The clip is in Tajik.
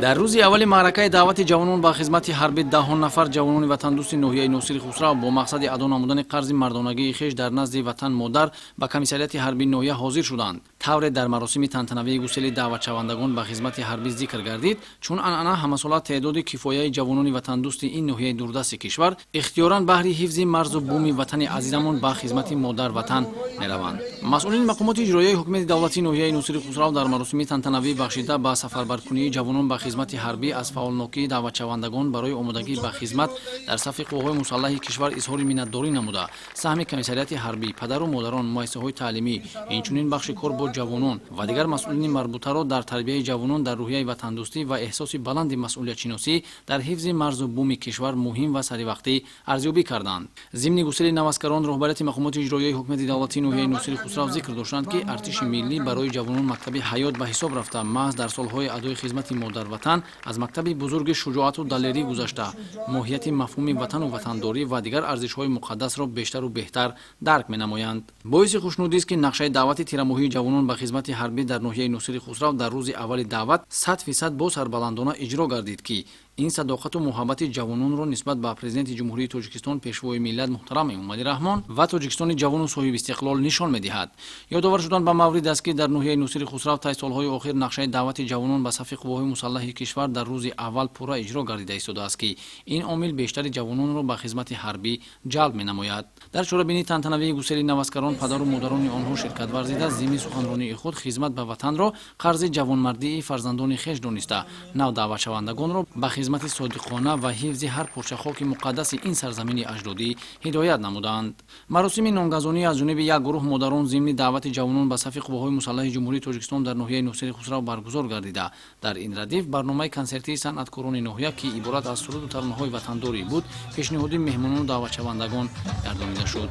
Дар рӯзи аввали маъракаи даъвати ҷавонон ба хизмати ҳарбӣ даҳон нафар ҷавонони ватандӯсти ноҳияи Носири Хусрав бо мақсади адо намудани қарзи мардонагии хеш дар назди ватан модар ба комиссариати ҳарбии ноҳия ҳозир шуданд. Тавре дар маросими тантанавии гусели даъватшавандагон ба хизмати ҳарбӣ зикр гардид, чун анъана ҳамасола теъдоди кифояи ҷавонони ватандӯсти ин ноҳияи дурдасти кишвар ихтиёран баҳри ҳифзи марзу буми ватани азизамон ба хизмати модар ватан мераванд. Масъулини мақомоти иҷроияи ҳукумати давлатии ноҳияи Носири Хусрав дар маросими тантанавӣ бахшида ба сафарбаркунии ҷавонон ба хизмати ҳарбӣ аз фаъолнокии даъватшавандагон барои омодагӣ ба хизмат дар сафи қувваҳои мусаллаҳи кишвар изҳори миннатдорӣ намуда, саҳми комиссариати ҳарбӣ, падару модарон, муассисаҳои таълимӣ, инчунин бахши кор бо ҷавонон ва дигар масъулини марбутаро дар тарбияи ҷавонон дар рӯҳияи ватандӯстӣ ва эҳсоси баланди масъулиятшиносӣ дар ҳифзи марзу буми кишвар муҳим ва саривақтӣ арзёбӣ карданд. Зимни гусели наваскарон роҳбарияти мақомоти иҷроияи ҳукумати давлатии ноҳияи Носири Хусрав зикр доштанд, ки артиши миллӣ барои ҷавонон мактаби ҳаёт ба ҳисоб рафта, маҳз дар солҳои адои хизмати модарватан аз мактаби бузурги шуҷоату далерӣ гузашта, моҳияти мафҳуми ватану ватандорӣ ва дигар арзишҳои муқаддасро бештару беҳтар дарк менамоянд. Боиси хушнудист, ки нақшаи даъвати тирамоҳии ҷавонон ба хизмати ҳарбӣ дар ноҳияи Носири Хусрав дар рӯзи аввали даъват 100% бо сарбаландона иҷро гардид, ки ин садоқату муҳаббати ҷавононро нисбат ба Президенти Ҷумҳурии Тоҷикистон, Пешвои миллат муҳтарам Эмомалӣ Раҳмон ва Тоҷикистони ҷавону соҳибистиқлол нишон медиҳад. Ёдовар шудан ба маврид аст, ки дар ноҳияи Носири Хусрав тай солҳои охир нақшаи даъвати ҷавонон ба сафи қувваҳои мусаллаҳи кишвар дар рӯзи аввал пурра иҷро гардида истодааст, ки ин омил бештари ҷавононро ба хизмати ҳарбӣ ҷалб менамояд. Дар чорабинии тантанавии гусели наваскарон падару модарони онҳо ширкат варзида, зимни суханронии худ хизмат ба ватанро қарзи ҷавонмардии фарзандони хеш дониста, нав даъватшавандагонро ба хизмати содиқона ва ҳифзи ҳар порча хоки муқаддаси ин сарзамини аҷдодӣ ҳидоят намуданд. Маросими нонгазонӣ аз ҷониби як гурӯҳ модарон зимни даъвати ҷавонон ба сафи қувваҳои мусаллаҳи Ҷумҳурии Тоҷикистон дар ноҳияи Носири Хусрав баргузор гардида, дар ин радиф барномаи консертии санъаткорони ноҳия, ки иборат аз суруду таронаҳои ватандорӣ буд, пешниҳоди меҳмонону даъватшавандагон гардонида шуд.